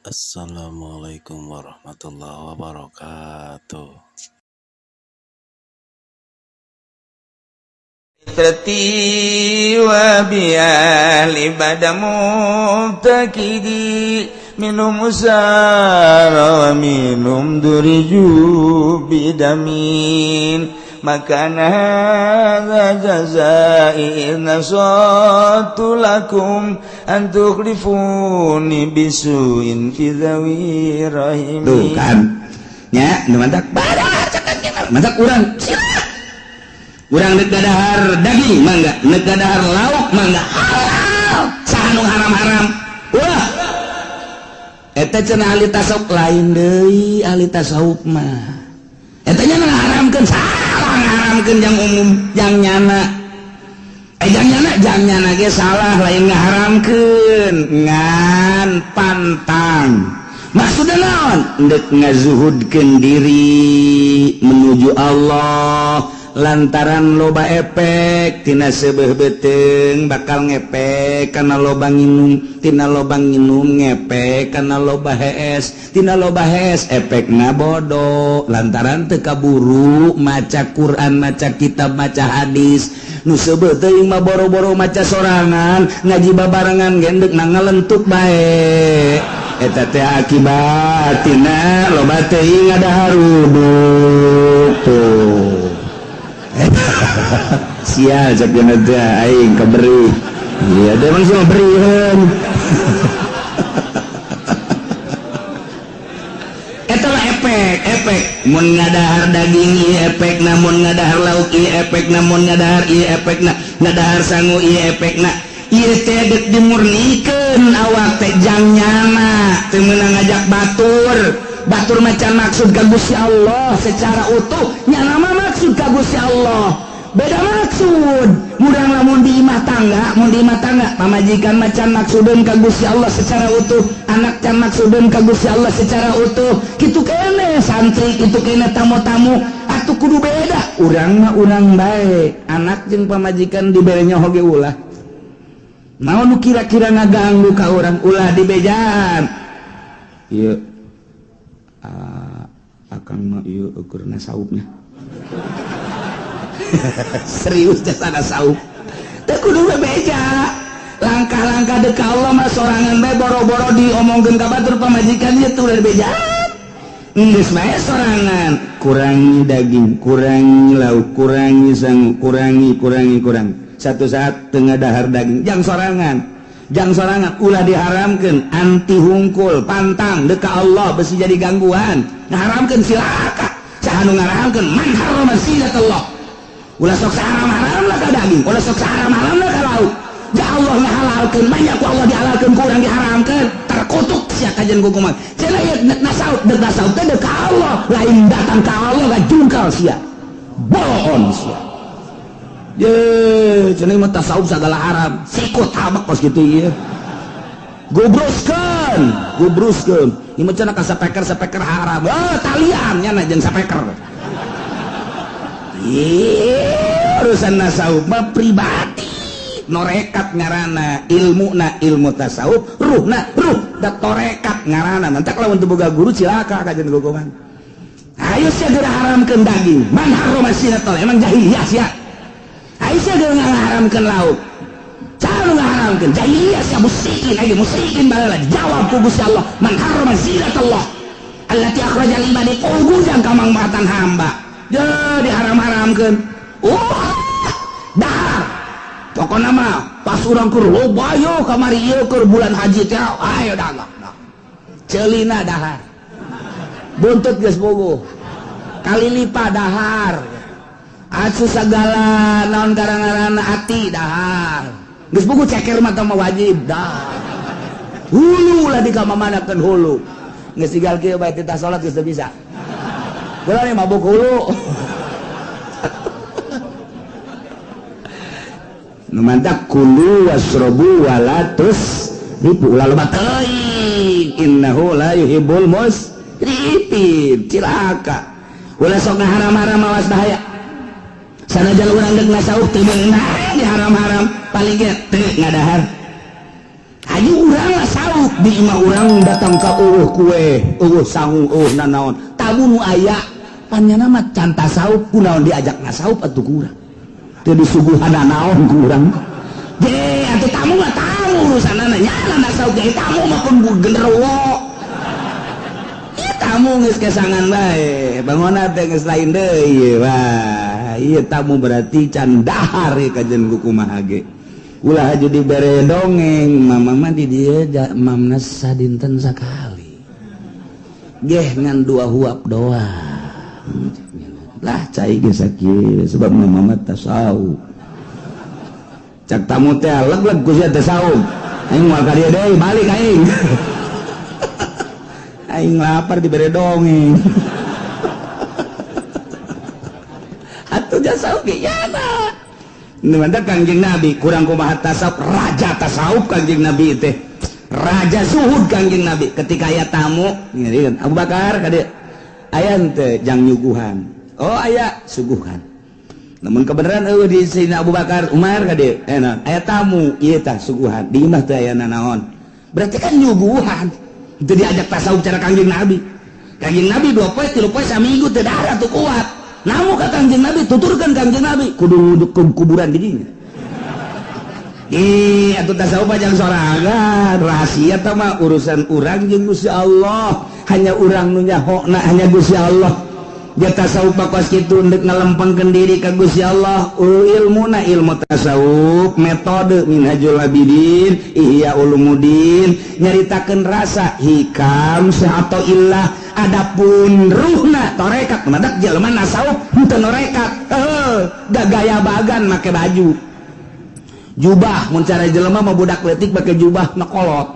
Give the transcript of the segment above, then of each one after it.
Assalamualaikum warahmatullahi wabarakatuh. Wa biali bada mubtakidi minum usara wa minum duriju bidamin makana hadza jazai nasatu lakum an tukhlifuni bisuin fi dhawi rahimi. Tuh kan nya nu mantak mantak urang urang dek gadahar daging mangga, nek gadahar lauk mangga, halal. Saha nu haram-haram? Wah, eta cenah ahli tasawuf lain deui. Ahli tasawuf mah eta nya ngaharamkeun, salah ngaharamkeun jang umum, jang nyana, eh jang nyana, jang nyana ge salah. Lain ngaharamkeun, ngan pantang. Maksudna naon? Ndek ngazuhudkeun diri menuju Allah, lantaran loba efek tina seubeuh beuteung bakal ngepek karena loba nginum, tina loba nginum ngepek karena loba hees, tina loba hees efekna bodoh, lantaran teu kaburu maca Quran, maca kitab, maca hadis. Nu seubeuh teuing mah boro-boro maca sorangan, ngaji babarengan gendek na ngalentuk bae. Eta teh akibat tina loba teuing ada haruduk tuh. Sial, cek dina teh aing kaberi. Iya, dia emang sih mah beriheun. Eta lah efek, efek mun ngadahar daging ieu efekna, mun ngadahar lauk ieu efekna, mun ngadahar ieu efekna, ngadahar sangu ieu efekna. Ieu teh deuk dimurnikeun awak teh jang nyana, teu meunang ngajak batur. Batur macan maksud ka Gusti Allah secara utuh, nyana mah maksud ka Gusti Allah beda maksud. Murang lamun di imah tangga, mun di imah tangga pamajikan macan maksudun ka Gusti Allah secara utuh, anak can maksudun ka Gusti Allah secara utuh, kitu kene santri, kitu kene tamu-tamu atuh kudu beda. Urang mah urang bae, anak jeung pamajikan diberenya hoge ulah. Mau nu kira-kira ngaganggu ka urang ulah dibejaan. Ieu akang mah ieu ukurna saupnya. Serius teh sana saup. Teu kudu bebeja. Langkah-langkah dek Allah mah sorangan bae, boro-boro diomongkeun ka batur, pamajikan ieu tuh ulah dibejaan. Geus bae sorangan, kurangi daging, kurangi lauk, kurangi sangu, kurangi, kurangi, kurang. Satu saat tengah dahar daging, jang sorangan. Jang sorangan ulah diharamkeun, anti hungkul, pantang deka Allah besi jadi gangguan. Ngaharamkeun silaka. Saha nu ngaharamkeun? Man harrama zinatullah. Ulah sok haram-haram lah ka daging, ulah sok haram-haram lah ka lauk. Ja Allah ngahalalkeun, banyak ku Allah dihalalkeun, ku urang diharamkeun, terkutuk sia kajian ku kumaha. Cenah ieu nek nasaub, dek nasaub teh dek ka Allah, lain datang ka Allah gajungkal sia. Bohong sia. Ye, cenah mah tasawuf segala haram. Sikut habak kos kitu ieu. Gubruskeun, gubruskeun. Ieu mah cenah ka sapeker-sapeker haram. Ah, talian nya jeung sapeker. Ih, urusan tasawuf mah pribadi. Norekat ngarana, ilmu na ilmu tasawuf, ruhna ruh da torekat ngarana. Mantak lamun teu boga guru cilaka kajian gogongan. Ayo sia geura haramkeun daging. Man harrama zinatullah, emang jahiliyah sia. Ayo sia geura ngaharamkeun lauk. Cara ngaharamkeun jahiliyah sia, musyrikin ayo musyrikin baheula. Jawab ku Gusti Allah, man harrama zinatullah allati akhraja lil ibadi, jang kamangfaatan hamba. Je diharam-haramkeun. Wah, dahar. Pokona mah pas urang keur loba yo kamari ieu keur bulan haji teh ayo dagang. Ceulina dahar. Buntut geus bogoh. Kali lipa dahar. Acu segala naon garang-garana ati dahar. Geus buku ceker mah mah wajib dahar. Hulu lah dikamamanakeun hulu. Geus tinggal kieu bae titah salat geus teu bisa. Kula nih mabuk hulu. Nu mantak kulu wasrobu wala tusrifu, ulah loba teuing, innahu la yuhibbul musrifin. Cilaka ulah sok ngaharam-haram, awas bahaya. Sanajan urang deuk nasaup teu meunang diharam-haram, paling ge teu ngadahar. Ayo urang lah saup. Tasawuf di imah urang datang ka eueuh kue, eueuh sangu, eueuh nanaon. Tamu nu aya panyana mah can tasawuf, kunaon diajak nasawuf atuh kurang. Teu disuguhan naon ku urang. Je, atuh tamu mah tamu urusanana nyana nasawuf ge tamu mah pun genderuwo. Ieu tamu geus kesangan bae, bangona teh geus lain deui. Wah, ieu tamu berarti can dahar ieu kajen ku kumaha ge. Ulah aja dibere dongeng, mama mah di dieu mamna sadinten sakali. Geh ngan dua huap doang. Lah cai ge sakieu sebab mama mah tasawuf. Cak tamu teh leg-leg ku sia tasawuf. Aing moal ka dieu deui, balik aing. Aing lapar dibere dongeng. Atuh tasawuf ge yana. Mantap Kangjeng Nabi kurang kumaha tasawuf, raja tasawuf Kangjeng Nabi teh. Raja zuhud Kangjeng Nabi ketika aya tamu ngeureun Abu Bakar ka dieu. Aya henteu jang nyuguhan. Oh aya suguhan. Namun kebenaran eueuh di sini Abu Bakar Umar ka dieu. Aya tamu ieu tah suguhan. Di imah teh aya nanaon. Berarti kan nyuguhan. Teu diajak tasawuf cara Kangjeng Nabi. Kangjeng Nabi 2 poe 3 poe saminggu teu dahar atuh kuat. Namu ka Kangjeng Nabi tuturkeun Kangjeng Nabi kudu kuburan di dinya. Ih, atuh tasawuf jang sorangan, rahasia tah mah urusan urang jeung Gusti Allah. Hanya urang nu nyahona hanya Gusti Allah. Dia tasawuf kos kitu ndek ngalempengkeun diri ka Gusti Allah. Ilmuna ilmu tasawuf, metode Minhajul Abidin, Ihya Ulumuddin, nyaritakeun rasa hikam atau illah. Adapun ruhna torekat madak jelema nasawuf henteu norekat. Heuh, gaya bagan make baju. Jubah mun cara jelema mah budak leutik make jubah na kolot.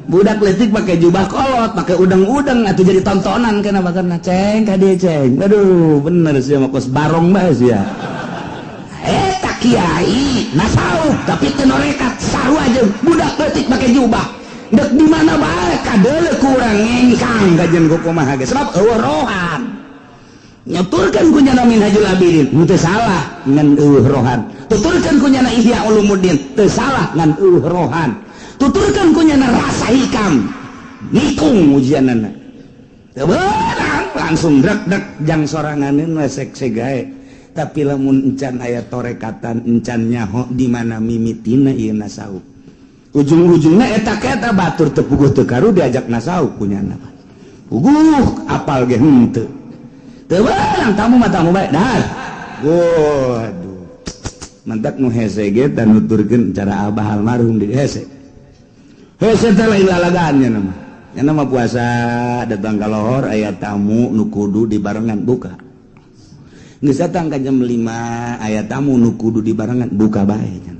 Budak leutik make jubah kolot, make udeng-udeng atuh jadi tontonan kana bakana ceng ka dieu ceng. Aduh, bener sia mah kos barong bae sia. Eta kiai nasawuf tapi teu norekat sarua jeung budak leutik make jubah. Dek di mana bae kadeuleu ku urang ngengkang kajen ku kumaha ge sebab eueuh rohan. Nyeturkeun ku nyana Minhajul Abidin teu salah ngan eueuh rohan. Tuturkeun ku nyana Ihya Ulumuddin teu salah ngan eueuh rohan. Tuturkeun ku nyana rasa hikam nikung ujianana. Teu beunang langsung drek-drek jang soranganeun we sek gae. Tapi lamun encan aya torekatan encan nyaho di mana mimitina ieu nasawuf. Ujung-ujungnya eta eta batur teu puguh teu karu diajak nasawuf ku nyana. Puguh apal ge henteu. Teu beunang tamu mah tamu bae dahar. Waduh. Mantak nu hese ge tah nuturkeun cara abah almarhum di hese. Hese teh lain lalagaan nya mah. Nya mah puasa datang ka lohor aya tamu nu kudu dibarengan buka. Geus datang ka jam 5 aya tamu nu kudu dibarengan buka bae nya.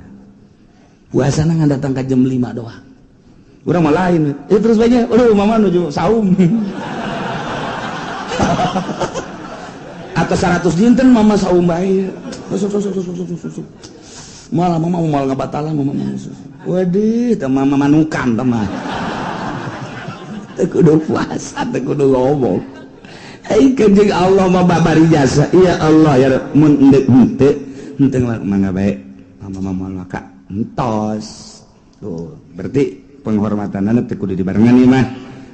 Puasa ngan datang ka jam 5 doang. Urang mah lain. Terus bae nya, aduh mama nuju saum. Atau 100 dinten mama saum bae. Malah mama mau ngabatalan mama. Waduh, teh mama manukan teh mah. Teu kudu puasa, teu kudu ngomong. Ai kanjeng Allah mah babari jasa. Ya Allah ya mun endek henteu, henteu mangga bae. Mama mama maka entos. Tuh, berarti penghormatanna teu kudu dibarengan ieu mah.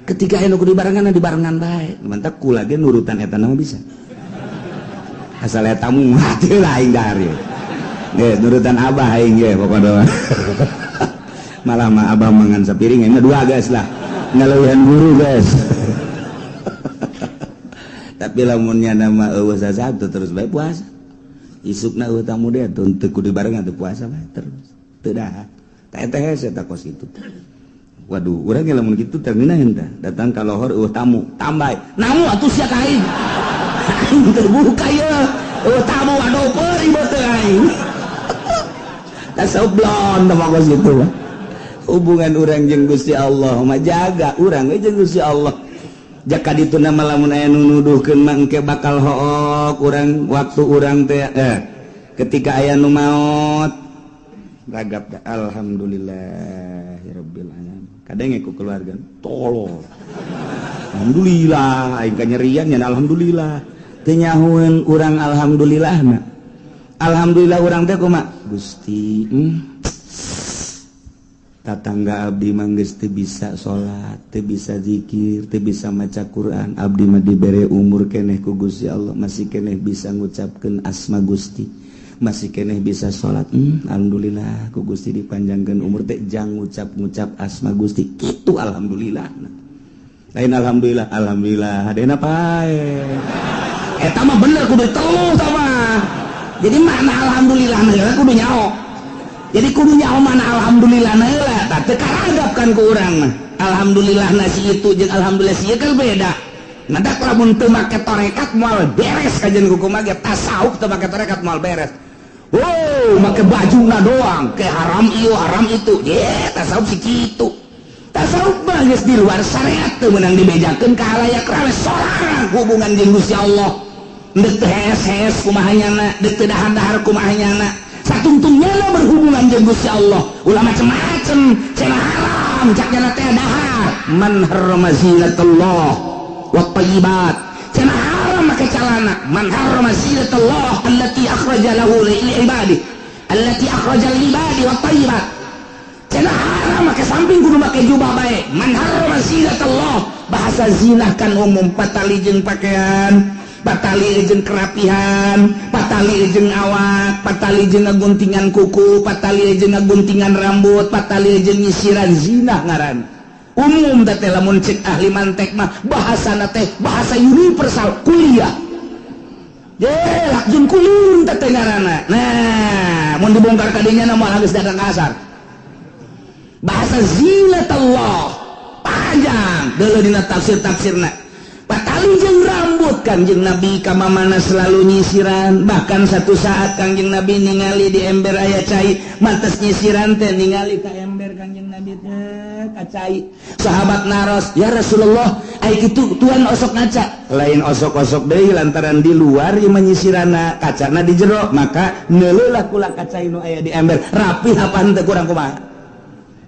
Ketika aya nu kudu dibarengan dibarengan bae. Mantak kula ge nurutan eta mah bisa. Asal aya tamu hati lain dahar ye. Ge nurutan abah aing ge pokona. Malah mah abah mangan sapiring aing mah dua guys lah. Ngaleuwihan guru guys. Tapi lamunnya nama eueuh sasabtu terus bae puasa. Isukna eueuh tamu deh teu kudu dibarengan teu puasa bae terus. Teu dahar. Tah eta hese tah kos kitu. Waduh, urang ge lamun kitu teh ngeunaheun tah. Datang ka lohor eueuh tamu, tambah. Namu atuh sia ka aing. Aing teu buka ieu. Eueuh tamu waduh peurih teh aing. Tasawuf blon teh mah kos kitu mah. Hubungan urang jeung Gusti Allah mah jaga urang we jeung Gusti Allah. Jaka ditu nama lamun aya nu nuduhkeun mah engke bakal hook urang waktu urang teh ketika aya nu maot ragap dah alhamdulillahirabbil alamin. Kadang ku keluarga tolol. Alhamdulillah aing kanyerian nya alhamdulillah. Teu nyahueun urang alhamdulillah mah. Alhamdulillah urang teh kumaha? Gusti Tatangga abdi mah geus teu bisa salat, teu bisa zikir, teu bisa maca Quran. Abdi mah dibere umur keneh ku Gusti Allah, masih keneh bisa ngucapkeun asma Gusti, masih keneh bisa salat. Alhamdulillah ku Gusti dipanjangkeun umur teh jang ngucap-ngucap asma Gusti. Kitu alhamdulillah. Lain alhamdulillah, alhamdulillah hadena pae. Eta mah bener kudu telu sama. Jadi mana alhamdulillah na kudu nyaho. Jadi kudu nyaho mana alhamdulillah na heula, tah teu karagap kan ku urang mah. Alhamdulillah nasi itu jeung alhamdulillah si kan beda. Matak lamun teu make tarekat moal beres kajian hukum ge, tasawuf teu make tarekat moal beres. Oh, make bajuna doang, ke haram ieu haram itu. Ye, tasawuf si kitu. Tasawuf mah geus di luar syariat, teu meunang dibejakeun ka halayak rame sorangan hubungan jeung Gusti Allah. Deuk teu hees-hees kumaha nyana, deuk teu dahar-dahar kumaha nyana. Satungtungnya berhubungan jeung Gusti Allah. Ulah macem-macem, cenah haram, cak nyana teh dahar. Man harrama zinatullah wat thayyibat. Cenah haram make calana. Man harrama zinatullah allati akhraja lahu li ibadi. Allati akhraja lil ibadi wat thayyibat. Cenah haram make samping kudu make jubah bae. Man harrama zinatullah. Bahasa zinah kan umum, patali jeung pakaian, patali jeung kerapihan, patali jeung awak, patali jeung ngaguntingan kuku, patali jeung ngaguntingan rambut, patali jeung nyisiran, zinah ngaran. Umum teh lamun cek ahli mantek mah bahasana teh bahasa universal kuliah. Ye, lakjun kulun teh ngaranna. Nah, mun dibongkar kadinya na moal geus datang kasar. Bahasa zinatullah panjang deuleu dina tafsir-tafsirna. Patali jeung rambut Kangjeng Nabi kamamana selalu nyisiran, bahkan satu saat Kangjeng Nabi ningali di ember aya cai, mantes nyisiran teh ningali ka ember Kangjeng Nabi teh ka cai. Sahabat naros, "Ya Rasulullah, ai kitu tuan osok ngaca?" Lain osok-osok deui, lantaran di luar ieu mah nyisirana, kacana di jero, maka neuleulah kula ka cai nu aya di ember, rapi apa henteu, kurang kumaha.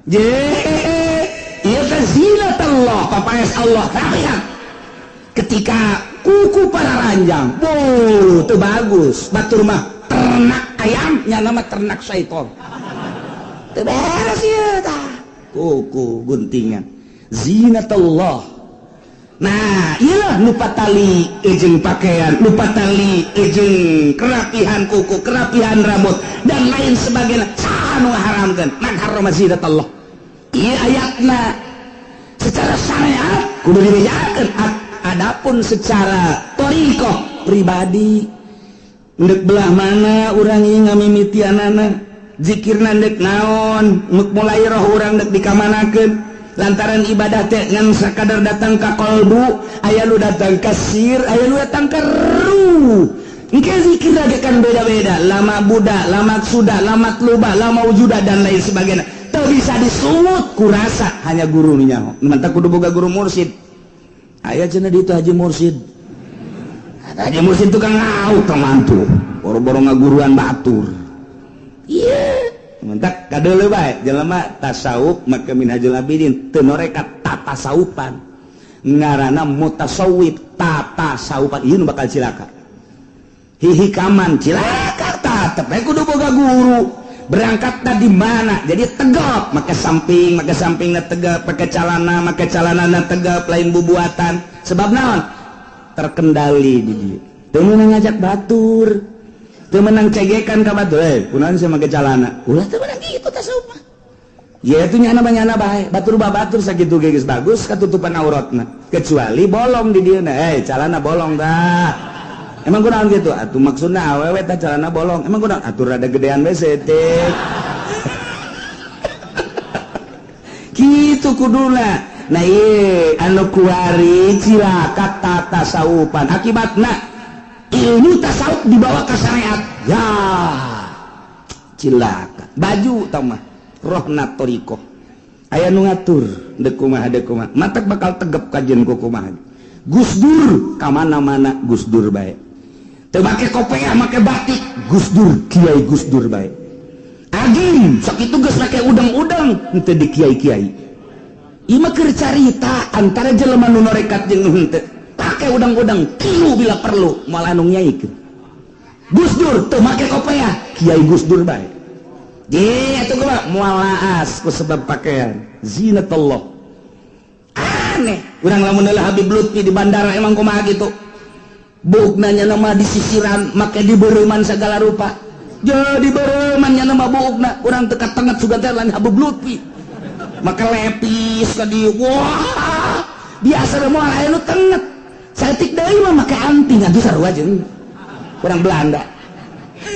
Je, ieu teh zinatullah, papaes Allah rapihan. Ketika kuku para ranjang, wow, itu bagus. Batur mah ternak ayam, nya nama ternak syaiton. Teu beres ieu tah. Kuku guntingan. Zinatullah. Nah, iyalah lupa tali ejeng pakaian, lupa tali ejeng kerapihan kuku, kerapihan rambut dan lain sebagainya. Saha nu haramkeun? Man harrama zinatullah. Ieu ayatna secara syariat kudu dibejakeun. Adapun secara thoriqoh pribadi, ndek belah mana urang ieu ngamimitianana, zikirna ndek naon, mulai roh urang ndek dikamanakeun, lantaran ibadah teh ngan sakadar datang ka kolbu, aya nu datang ka sir, aya nu datang ka ruh. Engke zikir lagi kan beda-beda, lama buddha, lama sudah, lama tluba, lama wujuda dan lain sebagainya. Teu bisa disungut kurasa hanya guru nu nyaho. Mantap kudu boga guru mursid. Aya cenah di itu haji mursid. Haji mursid tukang ngaut mantu. Boro-boro ngaguruan batur. Iya. Mantap kadeuleu bae jelema tasawuf make Minhajul Abidin teu norekat tatasawufan. Ngaranna mutasawwif tatasawufan ieu nu bakal cilaka. Hihikaman cilaka tetep we kudu boga guru. Berangkat di mana jadi tegap, make samping na tegap, make calana na tegap, lain bubuatan. Sebab naon? Terkendali di dia, teu meunang ngajak batur, teu meunang cegekan ka batur, "Eh, kunaon sia make calana?" Ulah, teu meunang kitu tasawuf mah. Ya itu nyana nyana bae, batur batur sakitu ge geus bagus katutupan auratna, kecuali bolong di dieu. "Eh, calana bolong tah." "Emang kunaon gitu?" "Atuh maksudna awewe tah celana bolong." "Emang kunaon?" "Atuh rada gedean we setik." Gitu kuduna. Nah, ieu anu kuari cilaka tatasawufan, akibatna ilmu tasawuf dibawa ke syariat, ya cilaka. Baju tau mah rohna thoriqoh aya nu ngatur deuk kumaha deuk kumaha, matak bakal tegep kajian ku kumaha. Gus Dur ka mana-mana Gus Dur bae, teu make kopiah, make batik, Gus Dur Kiai Gus Dur bae. Agim sakitu geus make udang-udang henteu di kiai-kiai. Ieu mah keur carita antara jelema nu norekat jeung nu henteu. Pake udang-udang tilu bila perlu, moal anu nyaikeun. Gus Dur teu make kopiah, Kiai Gus Dur bae. Ye atuh kumaha moal laas ku sebab pakaian zinatullah. Aneh urang lamun heula Habib Lutfi di bandara emang kumaha kitu. Buukna nya mah disisiran make dibereuman segala rupa. Jadi bereuman nya mah buukna urang teu katenget sugan teh lain Habib Lutfi. Make lepis ka dieu. Wah, biasa moal aya nu tenget. Saeutik deui mah make anting atuh sarua jeung urang Belanda.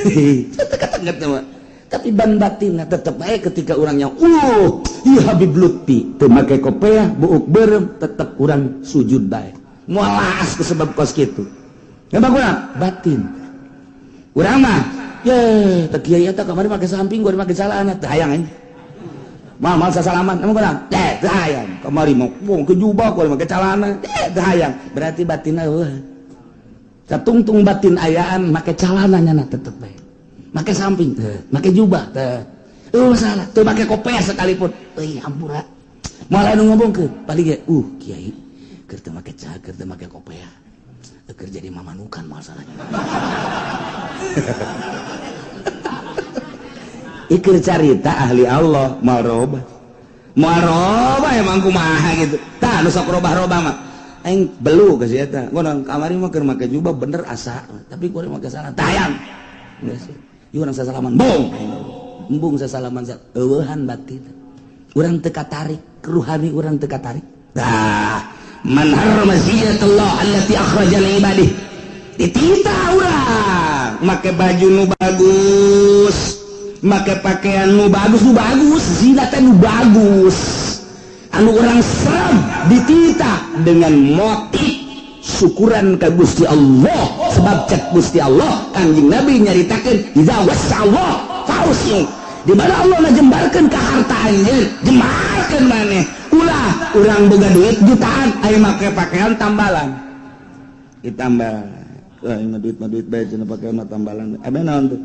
Teu katenget mah. Tapi ban batinna tetep bae ketika urangnya ieu Habib Lutfi teu make kopeah buuk beureum tetep urang sujud bae. Moal laas ku sebab kos kitu. Emang kurang batin. Urang mah ye teu kiai eta kamari make samping gua make celana teu hayang aing. Mal-mal sasalaman emang kurang teh teu hayang. Kamari mah ke jubah gua make celana teh teu hayang. Berarti batinna eueuh. Satungtung batin ayaan make celana nya tetep bae. Make samping teu, make jubah teu. Eueuh salah, teu make kopeah sekalipun. Euy hampura. Moal anu ngomongkeun paling ge kiai keur teu make cah, keur teu make kopeah. Keur jadi mamanukan masalahnya. Ikir carita ahli Allah moal robah. Moal robah emang kumaha gitu. Tah nu sok robah-robah mah aing belu ka si eta. Ngono kamari mah keur make jubah bener asa, tapi kuring make salah. Tayang. Geus. Ieu urang sasalaman bung. Embung sasalaman eueuhan batin. Urang teu katarik, ruhani urang teu katarik. Tah, man harrama zinatullah allati akhraja li ibadihi. Ditita urang make baju nu bagus, make pakaian nu bagus, nu bagus, zinat nu bagus. Anu urang serem ditita dengan motif syukuran ka Gusti Allah. Sebab cek Gusti Allah, Kanjeng Nabi nyaritakeun idza wasallah fausiu. Di mana Allah ngajembarkeun ka harta anjeun, jembarkeun maneh. Ulah urang boga duit jutaan aya make pakaian tambalan. Ditambal. Wah, ini duit mah duit bae cenah pakaian mah tambalan. Abe naon tuh?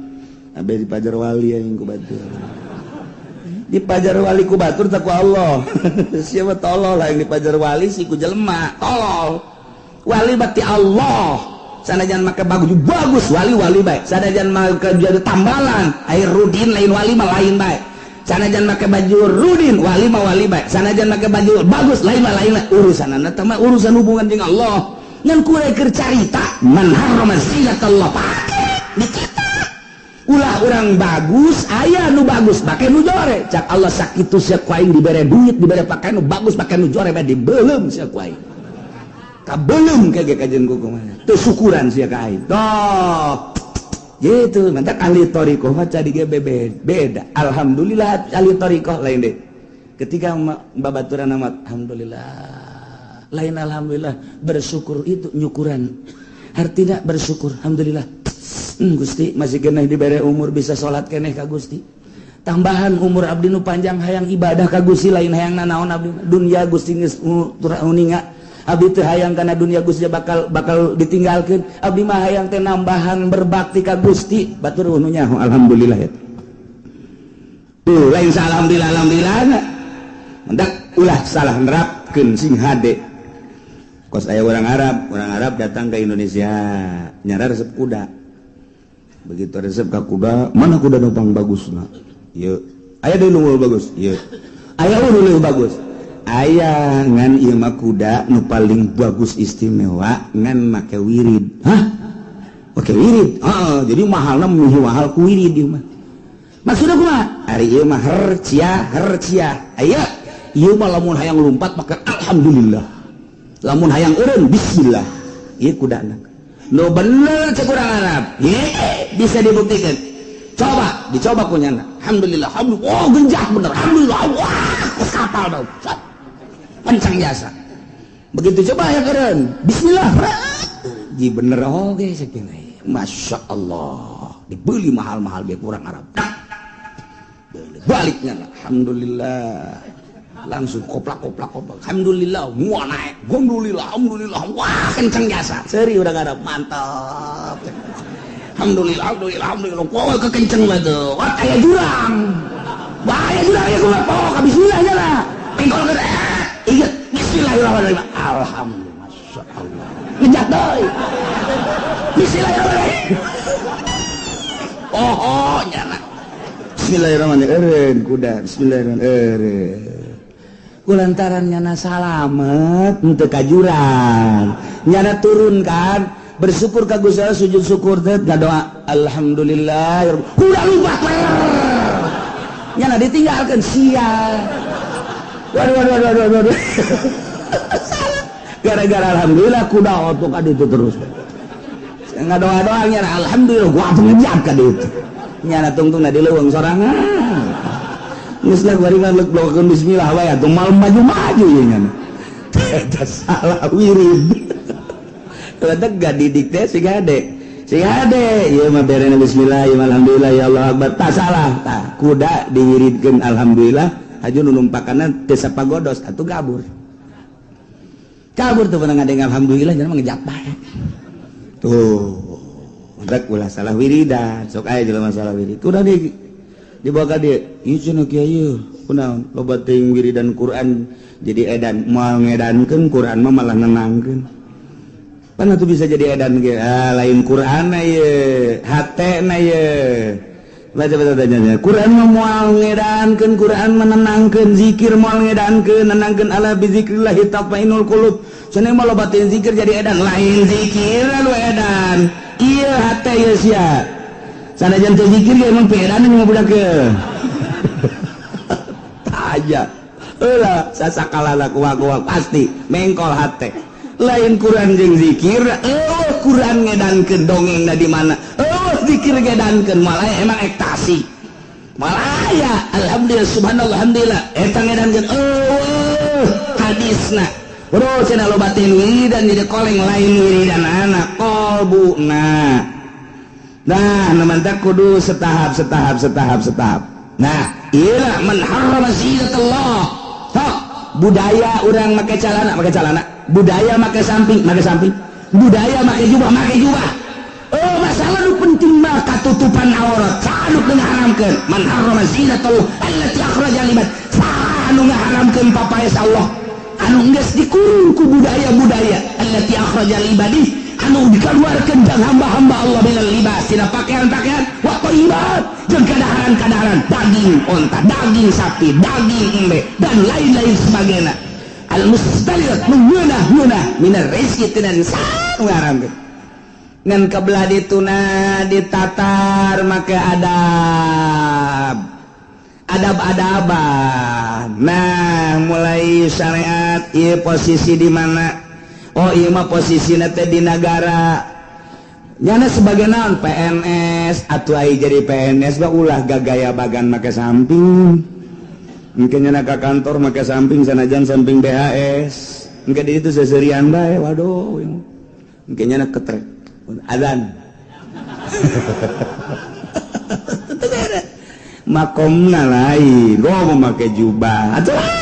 Abe di Pajar Wali aing ku batur. Di Pajar Wali ku batur tak ku Allah. Siapa tolol lah yang di Pajar Wali si ku jelema, tolol. Wali bakti Allah. Sanajan make bagus bagus wali-wali bae. Sanajan make jadi tambalan, air rudin lain wali mah lain bae. Sanajan make baju rudin wali mah wali bae. Sanajan make baju bagus lain mah lain bae. Urusanana teh mah urusan hubungan jeung Allah. Ngan kuring keur carita man harrama zinatallah pake ditita. Ulah urang bagus aya nu bagus make nu jore. Cak Allah sakitu sia ku aing dibere duit dibere pakaian nu bagus make nu jore bae dibeuleum sia ku aing. Kabelum kage kajian ku kumaha. Teu syukuran sia ka aing. Toh. Gitu, mantak ahli thariqah mah cadi ge beda. Alhamdulillah ahli thariqah lain deh. Ketika babaturan amat alhamdulillah. Lain alhamdulillah bersyukur itu nyukuran. Artinya bersyukur alhamdulillah. Gusti masih keneh dibere umur bisa salat keneh ka Gusti. Tambahan umur abdi nu panjang hayang ibadah ka Gusti lain hayang nanaon abdi dunya Gusti geus uninga. Abdi teu hayang kana dunia Gusti bakal ditinggalkeun. Abdi mah hayang teh nambahan berbakti ka Gusti. Batur nu nyaho alhamdulillah eta. Tuh lain alhamdulillah alhamdulillah. Mendak ulah salah nerapkeun sing hade. Kos aya orang Arab datang ke Indonesia nyara resep kuda. Begitu resep ka kuda, mana kuda nu pang bagusna? Ieu. Aya deui nu bagus? Ieu. Aya nu bagus. Aya ngan ieu mah kuda nu paling bagus istimewa ngan make wirid. Hah? Make wirid? Heeh, jadi mahalna meuh mahal ku wirid ieu mah. Maksudna kumaha? Ari ieu mah hercia hercia. Aya ieu mah lamun hayang lumpat make alhamdulillah. Lamun hayang eureun bismillah. Ieu kudana. Nu bener cek urang Arab. Ye, bisa dibuktikan. Coba, dicoba ku nyana. Alhamdulillah, alhamdulillah. Oh, genjah bener. Alhamdulillah. Wah, kos kapal dong. Kencang jasa. Begitu coba ya keren. Bismillah. Ji bener oge saking. Masya Allah. Dibeli mahal-mahal biar kurang Arab. Baliknya alhamdulillah. Langsung koplak koplak koplak. Alhamdulillah, wah naik. Alhamdulillah, alhamdulillah. Wah, kencang jasa. Seri udah Arab, mantap. Alhamdulillah, alhamdulillah, alhamdulillah. Wah, kekenceng banget. Wah, kayak jurang. Wah, aya jurang ya kumaha. Pok, bismillah aja lah. Pengkol ke ingat bismillahirrahmanirrahim. Alhamdulillah, masya Allah. Ngejat deui. Bismillahirrahmanirrahim. Oh, oh, nyana. Bismillahirrahmanirrahim, kuda bismillahirrahmanirrahim. Kulantaran nyana salamet henteu ka jurang, nyana turun kan bersyukur ka Gusti Allah, sujud syukur teh ngadoa alhamdulillah, kuda lupa nyana ditinggalkeun sia. Waduh waduh waduh waduh waduh, gara-gara alhamdulillah kuda otok ka ditu terus ngadoa-doa nyana alhamdulillah, gua atuh ngejat ka ditu, nyana tungtungna di leuweung sorangan. Geus lah bari mah blokeun bismillah wae atuh, mal maju-maju ye nyana. Eta salah wirid. Letek gak didik teh si gade. Si gade ieu mah berena bismillah ieu mah alhamdulillah ya Allah akbar. Tah salah tah kuda diwiridkeun alhamdulillah haju nu numpakanna teu sapagodos atuh gabur. Kabur tuh pernah ngadeng alhamdulillah jangan mah ngejat bae. Tuh. Rek ulah salah wiridan, sok aya jelema salah wirid. Kuda di dibawa ka dieu, ieu cenah kiai kunaon loba teuing wiridan Quran jadi edan, moal ngedankeun Quran mah malah nenangkeun. Pan atuh bisa jadi edan ge, ah, lain Quran na ieu, hatena ieu. Baca baca tanya. Quran mah moal ngedankeun, Quran menenangkeun, zikir moal ngedankeun, nenangkeun ala bizikrillah tatmainul qulub. Cenah mah loba teuing zikir jadi edan, lain zikir lu edan. Ieu hate ieu sia. Sanajan teu zikir ge emang peedan mah budak ge. Aja. Eulah sasakalana kuah-kuah pasti mengkol hate. Lain Quran jeung zikir, eueuh Quran ngedankeun dongengna di mana? Eueuh zikir ngedankeun malah emang ekstasi. Malah ya alhamdulillah subhanallah alhamdulillah eta ngedankeun eueuh hadisna. Bro cenah loba teh wiridan jadi koleng, lain wiridan anak qalbuna. Nah, namanya kudu setahap setahap setahap setahap. Nah, iyalah man harrama zinatullah. Tok, budaya orang make celana, make celana. Budaya make samping, make samping. Budaya make jubah, make jubah. Oh, masalah nu penting mah katutupan aurat. Saha nu ngaharamkeun? Man harrama zinatullah allati akhraja libat. Saha nu ngaharamkeun papaes Allah? Anu geus dikurung ku budaya-budaya allati akhraja libadi, anu dikeluarkan dan hamba-hamba Allah minal libas tina pakaian-pakaian wa thayyibat jeung kadaharan-kadaharan, daging onta, daging sapi, daging embe dan lain-lain sebagainya, al mustaliat mengeunah-ngeunah minar rizki tina ngaharamkeun. Ngan kebelah dituna ditatar make adab adab-adaban. Nah, mulai syariat ieu posisi di mana? Oh, iya mah posisi teh di negara nyana sebagai naon, PNS atau ai jadi PNS bah ulah gagaya bagan make samping. Mungkin nyana ke kantor make samping, sanajan samping BHS mungkin di itu seserian bae. Waduh, mungkin nyana ketrek adzan makomna lain. Gua mau make jubah atau lain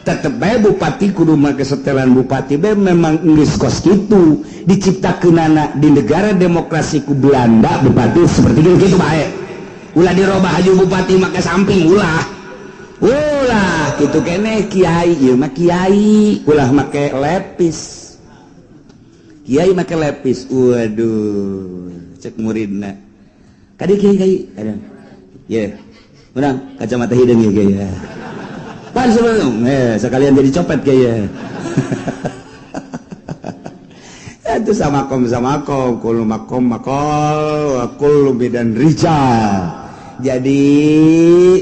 tetep bae bupati kudu make setelan bupati bae. Memang geus kos kitu diciptakeunana di negara demokrasi ku Belanda, bupati seperti itu gitu bae. Ulah dirobah haju bupati make samping, ulah ulah kitu keneh. Kiai ieu mah kiai ulah make lepis, kiai make lepis, waduh, cek muridna kadi kiai kiai ada ye menang kacamata hideung ya kiai ya. Pan sebelum sekalian jadi copet kayaknya. Itu sama kom sama kom, kullu makom makol, wa kullu bidan rijal. Jadi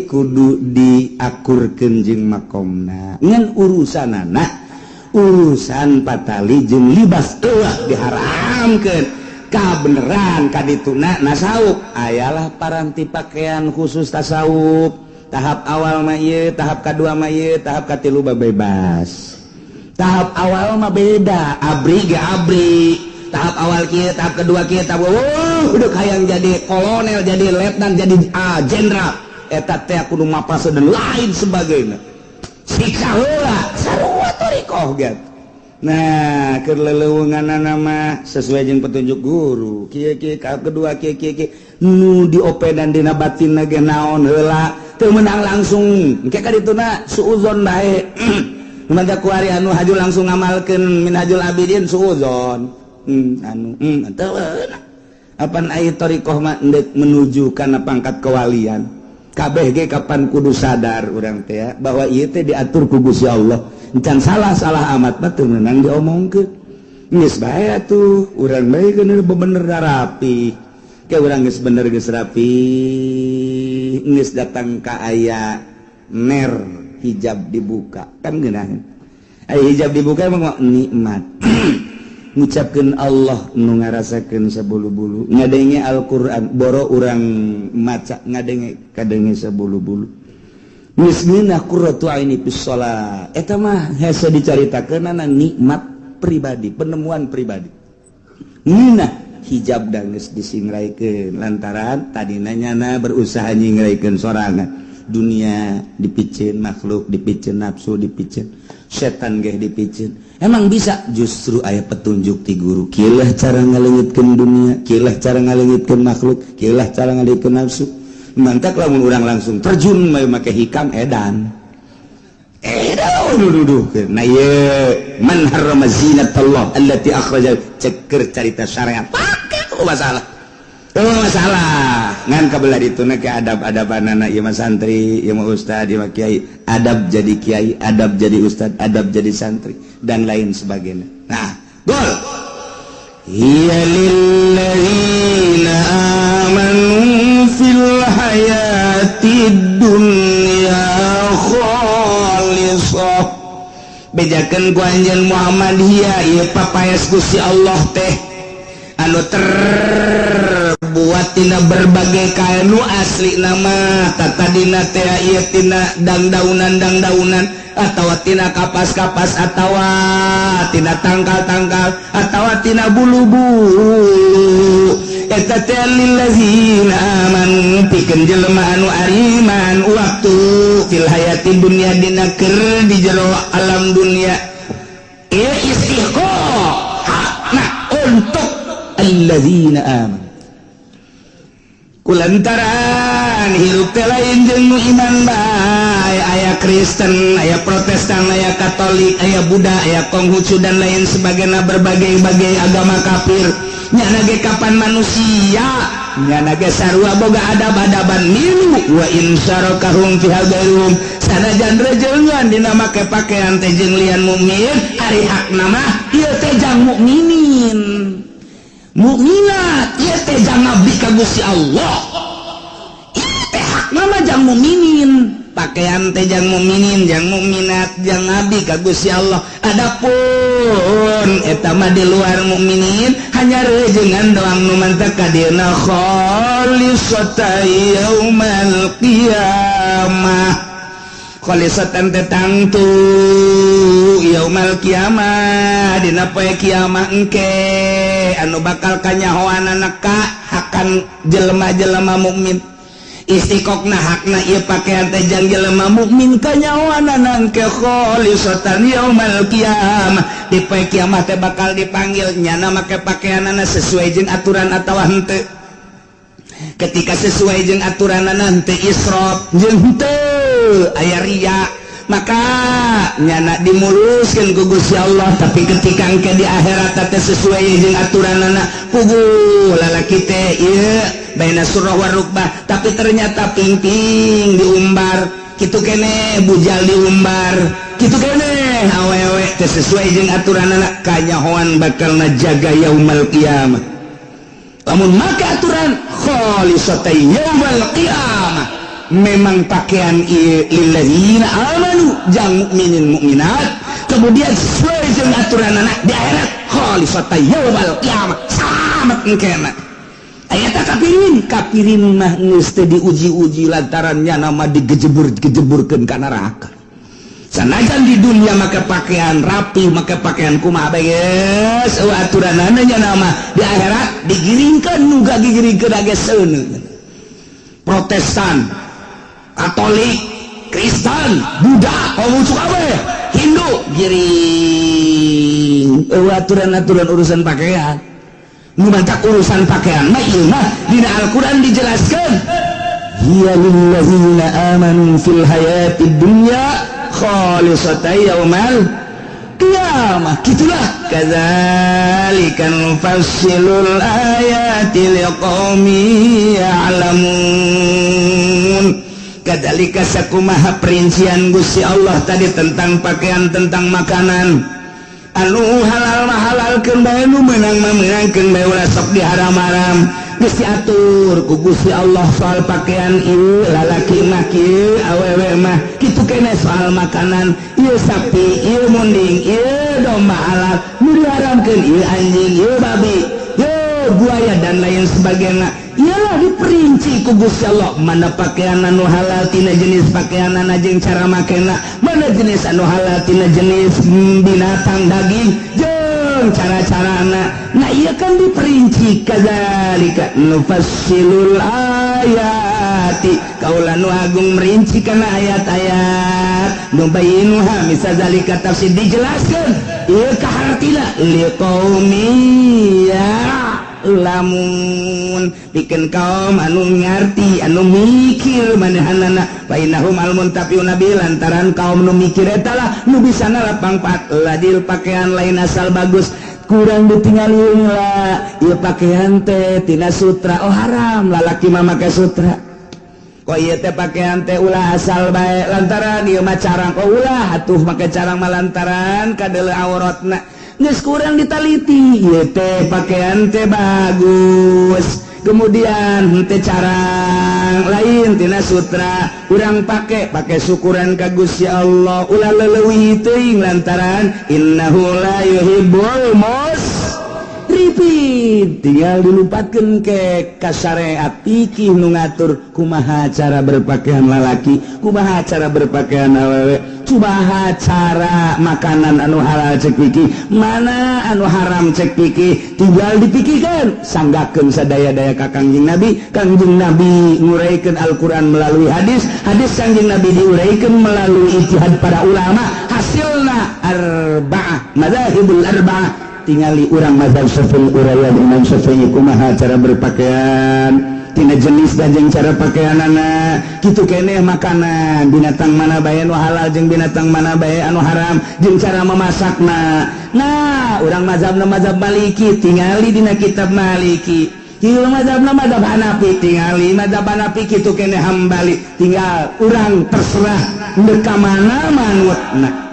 kudu diakurkeun jeung makomna. Ngan urusanana urusan patali jeung libas eueuh diharamkeun. Kabeneran kadituna nasawuf ayalah paranti pakaian khusus tasawuf. Tahap awal mah ieu, tahap kedua mah ieu, tahap katilu mah bebas. Tahap awal mah beda, abri ge abri. Tahap awal kieu, tahap kedua kieu, tahap oh, udah hayang jadi kolonel, jadi letnan, jadi jenderal. Eta teh kudu mapase dan lain sebagainya. Siksa heula, sarua thoriqoh ge. Nah, keur leleuweunganna mah sesuai jeung petunjuk guru. Kieu kieu tahap kedua kieu kieu kieu nu diopedan dina batin ge naon heula. Teu menang langsung engke ka dituna suuzon bae. Maka kuari anu haju langsung ngamalkeun Minhajul Abidin suuzon. Anu teu apan ai thoriqoh mah endek menuju kana pangkat kewalian. Kabeh ge kapan kudu sadar urang teh ya, bahwa ieu teh diatur ku Gusti Allah. Encan salah-salah amat mah teu meunang diomongkeun. Geus bae atuh, urang bae keun bener rapi. Ke urang geus bener, geus rapi, geus datang ka aya ner hijab dibuka kan geunaheun. Aya hijab dibuka emang nikmat. Ngucapkeun Allah nu ngarasakeun sabulu-bulu, ngadenge Al-Qur'an, boro urang maca, ngadenge kadenge sabulu-bulu. Geus ngeunah qurratu aini fis shalah. Eta mah hese dicaritakeunana, nikmat pribadi, penemuan pribadi. Ngeunah hijab dan geus disingraikeun lantaran tadina nyana berusaha nyingraikeun sorangan. Dunia dipiceun, makhluk dipiceun, nafsu dipiceun, setan ge dipiceun. Emang bisa justru aya petunjuk ti guru, kieulah cara ngaleungitkeun dunia, kieulah cara ngaleungitkeun makhluk, kieulah cara ngaleungitkeun nafsu. Mantak lamun urang langsung terjun make hikam, edan edan duduh. Nah, ieu man harrama zinatallah allati akhraja, ceker carita syariat pake tuh masalah. Oh, masalah ngan kabelah itu ke adab-adaban anak ieu mah santri, ieu mah ustad, ieu mah kiai, adab jadi kiai, adab jadi ustad, adab jadi santri, dan lain sebagainya. Nah, gol hiya lilladzina amanu fil hayatid dunya khalisah. Bejakeun ku anjeun Muhammad, hiya ieu papaes Gusti Allah teh anu terbuat tina berbagai kain, nu asli nama tadina teh ieu tina dangdaunan dangdaunan atawa tina kapas-kapas atawa tina tangkal-tangkal atawa tina bulu-bulu. Eta teh lillazina amanu, pikeun jelema anu ariman waktu fil hayati dunya, dina keur di jero alam dunia. Ieu istihqaq hakna untuk allazina amanu, kulantaran hirup teh lain jeung nu iman bae. Aya Kristen, aya Protestan, aya Katolik, aya Buddha, aya Konghucu, dan lain sebagainya, berbagai-bagai agama kafir. Nyana ge kapan manusia, nyana ge sarua boga adab-adaban milu. Wa in syarakahum fiha ghairuhum, sanajan rejengan dina make pakaian teh jeung lian mukmin, ari hakna mah ieu teh jang mukminin mukminat, ieu teh jang ngabdi ka Gusti Allah. Ieu teh hakna mah jang mukminin, pakaian teh jang mukminin, jang mukminat, jang ngabdi ka Gusti Allah. Adapun eta mah di luar mukminin, hanya rejengan doang. Nu mantak kadieuna khalisatan yaumal qiyamah, khalisatan teh tangtu yaumal kiamah, dina poe kiamah engke anu bakal kanyahoanana ka hakan jelema-jelema mukmin. Istiqokna hakna ieu pakaian teh jang jelema mukmin, kanyahoanana engke khalisatan yaumal kiamah. Di poe kiamah teh bakal dipanggil, nyana make pakaianana sesuai jeung aturan atawa henteu. Ketika sesuai jeung aturanana, henteu israf jeung henteu aya ria, maka nyana dimuluskeun ku Gusti Allah. Tapi ketika engke di akhirat teh sesuai jeung aturanana, puguh lalaki teh ieu baina surah warukbah, tapi ternyata pingping diumbar kitu kene, bujal diumbar kitu kene, awewe teh sesuai jeung aturanana, kanyahoan bakal najaga yaumal qiyamah. Lamun make aturan khalisatan yaumal qiyamah, memang pakaian ieu lilladzina amanu jang mukminin mukminat, kemudian sesuai jeung aturanana, di akhirat khalisatan yaumal qiyamah, selamat engkena. Aya tak kafirin? Kafirin mah geus teu diuji-uji lantaran nama digejebur-gejeburkeun ka neraka. Sanajan di dunia make pakaian rapi, make pakaian kumaha bae, geus eueuh aturanana, nya nama di akhirat digiringkeun, nu gigiringkeun ge seuneu. Protestan, Katolik, Kristen, Buddha, Konghucu kabeh, Hindu giring, eueuh aturan-aturan urusan pakaian. Nu matak urusan pakaian mah ieu mah dina Al-Qur'an dijelaskeun, hiya lillazina amanu fil hayatid dunya khalisatan yaumal qiyamah. Gitulah, kadzalika nufassilul ayati liqaumin ya'lamun. Kadzalika, sakumaha perincian Gusti Allah tadi tentang pakaian, tentang makanan, anu halal mah halalkeun bae, nu meunang mah meunangkeun bae, ulah sok diharam-haram. Geus diatur ku Gusti Allah soal pakaian, ieu lalaki mah kieu, awewe mah kitu keneh. Soal makanan, ieu sapi, ieu munding, ieu domba halal, nu diharamkeun ieu anjing, ieu babi, ieu buaya, dan lain sebagainya. Iyalah, diperinci ku Gusti Allah mana pakaian anu halal tina jenis pakaian jeung cara makena, mana jenis anu halal tina jenis binatang daging jeung cara-carana. Nah, iya kan diperinci. Kadzalika nufassilul ayati, kaula nu agung merinci kana ayat-ayat, nubayyinuha misal zalika tafsir, dijelaskeun ieu kahartina, liqaumi ya'lamun, pikeun kaum anu ngarti, anu mikir manehanana. Fa innahum almuntafiuna bi, lantaran kaum nu mikir eta lah nu bisa nalap pangpat ladil. Pakaian lain asal bagus, kurang ditinggalin lah. Ieu pakaian teh tina sutra, oh haram lalaki mah make sutra. Kok ieu teh pakaian teh ulah asal bae, lantaran ieu mah carang, oh ulah atuh make carang mah lantaran kadeuleu auratna. Geus kurang ditaliti, ieu teh pakaian teh bagus, kemudian teh carang, lain tina sutra, urang pake pake syukuran ka Gusti Allah, ulah leleuwih teuing lantaran innahu la yuhibbul musrifin. Tinggal dilupatkeun ke ka syariat fikih nu ngatur kumaha cara berpakaian lalaki, kumaha cara berpakaian awewe, kumaha cara makanan anu halal cek fikih, mana anu haram cek fikih. Tinggal dipikirkan, sanggakeun sadaya-daya ka Kangjeng Nabi. Kangjeng Nabi nguraikan Al-Quran melalui hadis, hadis Kangjeng Nabi diuraikan melalui ijtihad para ulama, hasilna arba'ah, madzahibul arba'ah. Tingali urang mazhab Syafi'i, uraian Imam Syafi'i kumaha cara berpakaian tina jenis dan jeung cara pakaianana. Kitu keneh makanan, binatang mana bae anu halal jeung binatang mana bae anu haram jeung cara memasakna. Nah, urang mazhabna mazhab Maliki, tingali dina kitab Maliki. Kieu mazhabna mazhab Hanafi, tingali mazhab Hanafi. Kitu keneh Hambali. Tinggal urang terserah ndek ka mana manutna.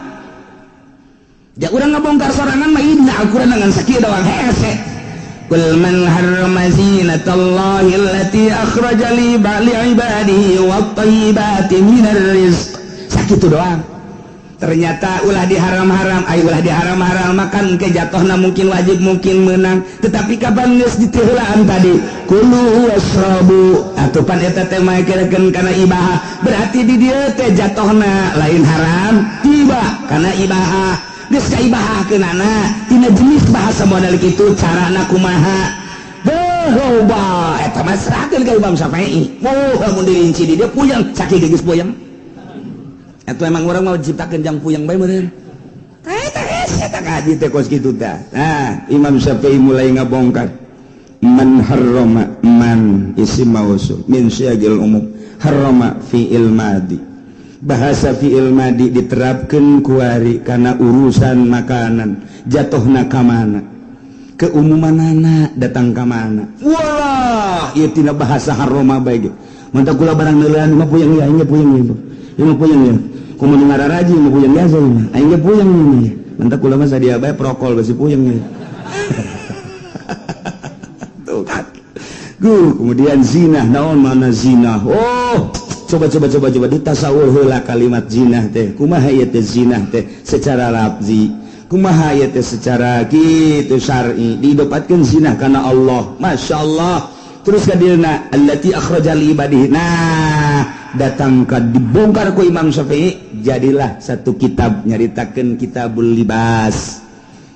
Ja urang ngabongkar sorangan mah inna Al-Qur'an dengan sakieu doang hese. Qul man harrama zinatallahi allati akhraja li ba'li ibadihi wat thayyibati minar rizq. Sakitu doang. Ternyata ulah diharam-haram, ay ulah diharam-haram makan ke jatuhna mungkin wajib, mungkin menang. Tetapi kapan geus ditiheulaan tadi, kulu wasrabu atuh pan eta teh maekeun kana ibahah, berarti di dieu teh jatuhna lain haram, tiba kana ibahah. Geus kaibahahkeunana tina jenis bahasa modal kitu, carana kumaha. Beuh, loba eta mah, serahkeun ka Imam Syafi'i. Oh, lamun dirinci di dia puyeng, sakieu geus puyeng. Eta emang orang mau ciptakeun jang puyeng bae meureun. Eta hese eta ngaji teh kos kitu tah. Nah, Imam Syafi'i mulai ngabongkar man harrama, man isim mausul min siyagil umum, harrama fi'il madi, bahasa fi'il madi diterapkan kuari karena urusan makanan, jatuhna ka mana, keumumanana datang ka mana. Walah, ieu tina bahasa harrama bae ge. Mantap kula barang neuleuan mah puyeng ya, aing ge puyeng ieu. Ieu mah puyeng ya. Kumaha nu ngararaji mah puyeng biasa ieu mah. Aing ge puyeng ieu. Mantap kula mah sadia bae prokol basi puyeng ieu. Tuh kan. Guh, kemudian zina, naon mana zina? Oh, coba coba coba coba ditasawur heula kalimat zina teh. Kumaha ieu teh zina teh secara lafzi? Kumaha ieu teh secara kitu syar'i? Didapatkeun zina karena Allah. Masya Allah. Terus kadilna allati akhraja li ibadihi. Nah, datang ke dibongkar ku Imam Syafi'i, jadilah satu kitab nyaritakeun Kitabul Libas,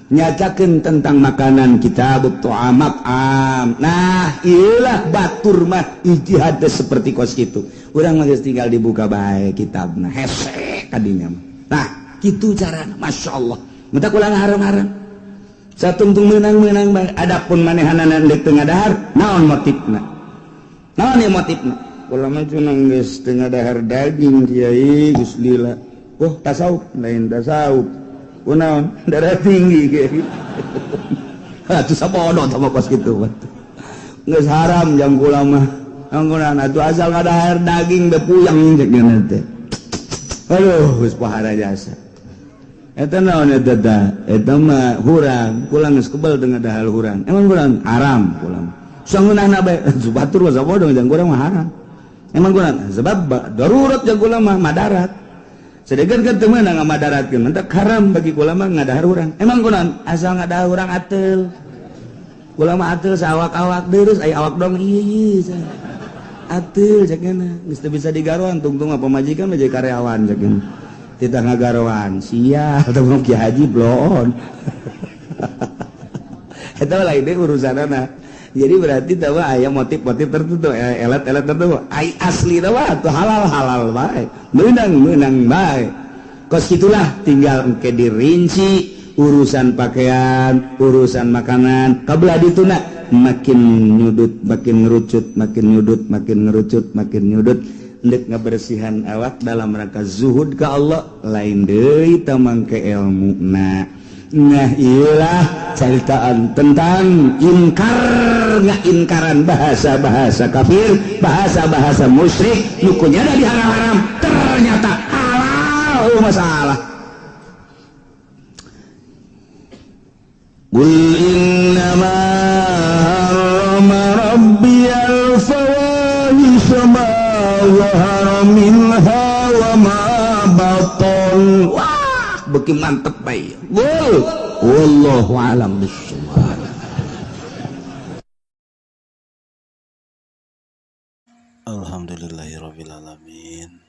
nyatakan tentang makanan, Kitab Ta'amat am. Nah, iyalah, batur mah ijtihad seperti kos itu, urang mah geus tinggal dibuka bae kitabna, hese kadinya mah. Nah, kitu carana, Masya Allah. Minta ulang haram-haram satungtung menang-menang bae. Adapun manehanana deuk teu ngadahar, naon motifna, naon ieu motifna? Kula mah cenah geus teu ngadahar daging, kiai, geus lila. Oh, tasawuf, lain tasawuf. Kunaon? Darah tinggi, kiai. Atuh sabodo sama kos kitu. Geus haram jang kula mah. Anggunan atuh asal ngadahar daging bepuyang cek dieuna teh. Aduh, geus pohara jasa. Eta naon eta tah? Eta mah hurang, kula geus kebel teu ngadahar hurang. Emang kurang haram kula. Sangeunahna bae batur mah sabodo jang kurang mah haram. Emang kurang sebab darurat jang kula mah madarat. Sedangkan kan teu meunang ngamadaratkeun, mentak haram bagi kula mah ngadahar hurang. Emang kurang asal ngadahar hurang ateul. Kula mah ateul saawak-awak deurus aya awak dong ieu ieu. Ateul cek geus teu bisa digaroan tungtung mah pamajikan mah jadi karyawan cek. Titah ngagaroan sia atau Ki Haji bloon. Eta lain deui urusanana. Jadi berarti tahu aya motif-motif tertentu, elat-elat tertentu. Ai asli tahu atuh halal-halal bae. Meunang-meunang bae. Kos itulah tinggal engke dirinci urusan pakaian, urusan makanan, kabelah dituna makin nyudut, makin ngerucut, makin nyudut, makin ngerucut, makin nyudut. Ndek ngabersihan awak dalam rangka zuhud ka Allah lain deui tamang ke ilmu na. Nah iyalah ceritaan tentang ingkar ngaingkaran bahasa-bahasa kafir, bahasa-bahasa musyrik nu kunyana diharam-haram ternyata halal masalah. Qul innama harrama rabbiyal fawahisha ma zahara minha wa ma batan. Wah, beuki mantep bae. Gul, wallahu alam bissawab. Alhamdulillahirabbil alamin.